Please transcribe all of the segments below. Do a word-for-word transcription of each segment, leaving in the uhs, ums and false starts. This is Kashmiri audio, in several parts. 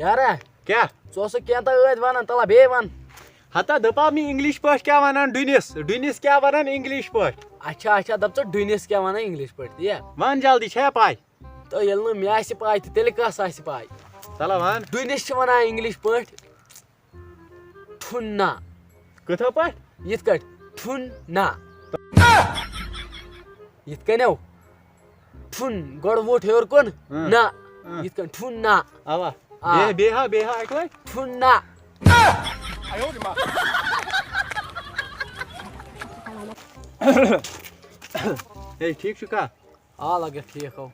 یارا، کیٛاہ؟ ژٕ اوسُکھ کینٛہہ تہٕ ٲدۍ وَنان، تَلہ بیٚیہِ وَن۔ ہتا دَپاو مےٚ اِنگلِش پٲٹھۍ کیٛاہ وَنان ڈُنِس؟ ڈُنِس کیٛاہ وَنان اِنگلِش پٲٹھۍ؟ اچھا، اچھا، دَپ ژٕ ڈُنِس کیٛاہ وَنان اِنگلِش پٲٹھۍ، تی یا؟ وَن جلدی، چھےٚ پَے؟ تہٕ ییٚلہِ نہٕ مےٚ آسہِ پَے تہٕ تیٚلہِ کَس آسہِ پَے؟ تَلہ وَن۔ ڈُنِس چھِ وَنان اِنگلِش پٲٹھۍ ٹھُنا۔ کِتھٕ پٲٹھۍ؟ یِتھ کٲٹھۍ ٹھُنا۔ یِتھ کٔنۍ ٹھُن، گۄڈٕ ووٚٹھ ہیوٚر کُن، اۭں۔ نہ۔ اۭں۔ یِتھ کٔنۍ ٹھُن نہ۔ اوا۔ آ۔ بیٚیہِ، بیٚیہِ ہا، بیٚیہِ ہا اَکہِ لَٹہِ۔ ٹھُن نہ۔ ہے، ٹھیٖک چھُکھا؟ آ، لگے ٹھیٖک ہو۔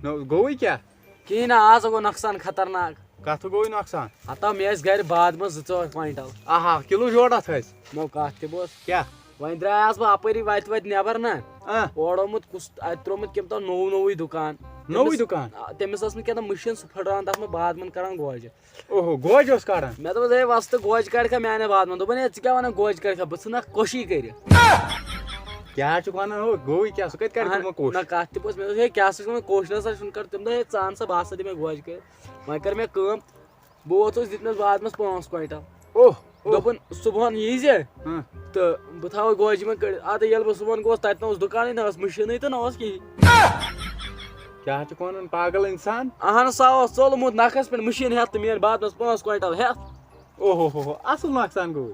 نہ، گوٚوُے کیٛاہ؟ کِہیٖنۍ نہٕ، آز گوٚو نۄقصان خطرناک۔ کَتھ گوٚوُے نۄقصان؟ ہتا مےٚ ٲسۍ گرِ بادمَس زٕ ژور کوینٹل۔ آہا، کِلوٗ جوڑا تھٲوِس۔ نو کَتھ تہِ بوز۔ کیٛاہ؟ وۄنۍ درٛایاس بہٕ اَپٲری وَتہِ وَتہِ نٮ۪بر نہ۔ آ۔ اورٕ آمُت کُس، اَتہِ ترٛوومُت کٔمۍ تام نوٚو نوٚوُے دُکان۔ نوٚوُے تٔمِس، دُکان؟ آ، تٔمِس ٲس نہٕ کیٛاہ تام مِشیٖن، سُہ پھٕٹراوان تَتھ منٛز بادمَن کران گوجہِ۔ اوہو، گوجہِ اوس کَڑان؟ مےٚ دوٚپُس، "ہے وۄستہٕ، گوجہِ کَڑکھا میٛانہِ بادمَن؟" دوٚپُن، "ہے، ژٕ کیٛاہ وَنان گوجہِ کَڑکھا؟ بہٕ ژھٕنَکھ کوٚشٕے کٔرِتھ۔" کیٛاہ چھُکھ وَنان ہُہ؟ گوٚوُے کیٛاہ؟ سُہ کَتہِ کَڑِ اَہَن، تِمَن کوٚش؟ نہ، کَتھ تہِ پوٚز۔ مےٚ دوٚپُس، "ہے، کیٛاہ سا چھُکھ وَنان کوٚش نہ سا چھُنہٕ کَڑُن؟" تٔمۍ دوٚپ، "ہے، ژٕ اَن سا، بہٕ ہسا دِمے گوجہِ کٔرِتھ۔" وۄنۍ کٔر مےٚ کٲم، بہٕ ووتُس دیُت مےٚ بادمَس پانٛژھ کوینٹل۔ اوہ، اوہ۔ دوٚپُن، "صُبحن یی زِ ہاں۔ تہٕ بہٕ تھاوَے گوجہِ منٛز کٔڑِتھ۔" اَدٕ ییٚلہِ بہٕ صُبحن گوس، تَتہِ نہ اوس دُکانٕے، نہ ٲس مِشیٖنٕے تہٕ نہ اوس کِہیٖنۍ۔ کیٛاہ چھُکھ وَنان، پاگل اِنسان؟ اَہَن سا اوس ژوٚلمُت نَکھَس پٮ۪ٹھ مِشیٖن ہٮ۪تھ تہٕ میٛٲنۍ بادمَس پانٛژھ کوینٹل ہٮ۪تھ۔ اوہ ہو ہو ہو، اَصٕل نۄقصان گوٚو۔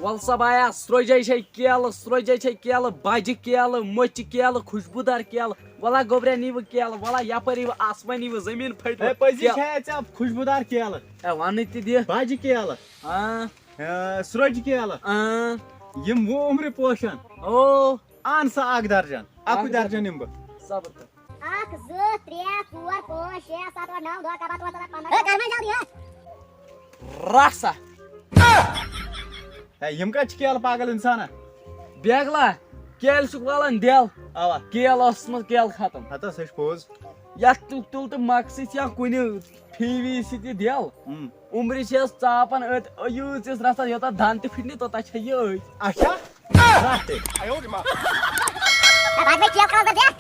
وَل سا بایا، سرٛوجے چھے کیلہٕ، سرٛوجے چھے کیلہٕ، بَجہِ کیلہٕ، مۄچہِ کیلہٕ، خوشبوٗدار کیلہٕ۔ وَلا گوٚبریا نی وٕ کیلہٕ، وَلا یَپٲرۍ یی وٕ آسمٲنی وٕ زٔمیٖن پھٔٹۍ وٕ۔ ہے، پٔزی کیلہٕ۔ چھے ژےٚ خوشبوٗدار کیلہٕ۔ ہے، وَنٕے تہِ دِ۔ بَجہِ کیلہٕ۔ آ۔ آ، سرٛوجہِ کیلہٕ۔ آ۔ یِم وُہ عُمرِ پوشَن۔ او۔ اَن سا اَکھ درجن۔ اَکُے اَکھ درجن درجن۔ نِمہٕ بہٕ۔ صبر کر۔ اکھ، زٕ، ترٛےٚ، ژور، پانٛژھ، شےٚ، ستھ، ٲٹھ، نو، دَہ، کاہ، باہ، تُرٛواہ، ژۄداہ، پنٛداہ۔ ہے، کر وۄنۍ جلدی، ہے۔ رَٹھ سا۔ ہے، یِم کَتہِ چھِ کیلہٕ، پاگل اِنسانا؟ بیگلا، کیلہٕ چھُکھ والان دٮ۪ل۔ اَوا۔ کیل ٲسٕس منٛز کیلہٕ ختم۔ ہتا، سُہ چھُ پوٚز۔ یَتھ تُل، تُل تہٕ مۄکسٕے یا کُنہِ پھی وی سۭتۍ یہِ دٮ۪ل۔ ہُم۔ عُمرِ چھِ أسۍ ژاپان أتھۍ یۭژ یۭژ رَژھا، یوٚتَتھ دَنٛد تہِ پھِٹنہِ، توٚتَتھ چھےٚ یہِ أتھۍ۔ اچھا؟ رَٹھ تہِ۔ ہے، بَتہٕ کھیٚو کَلہٕ دَد، ہے۔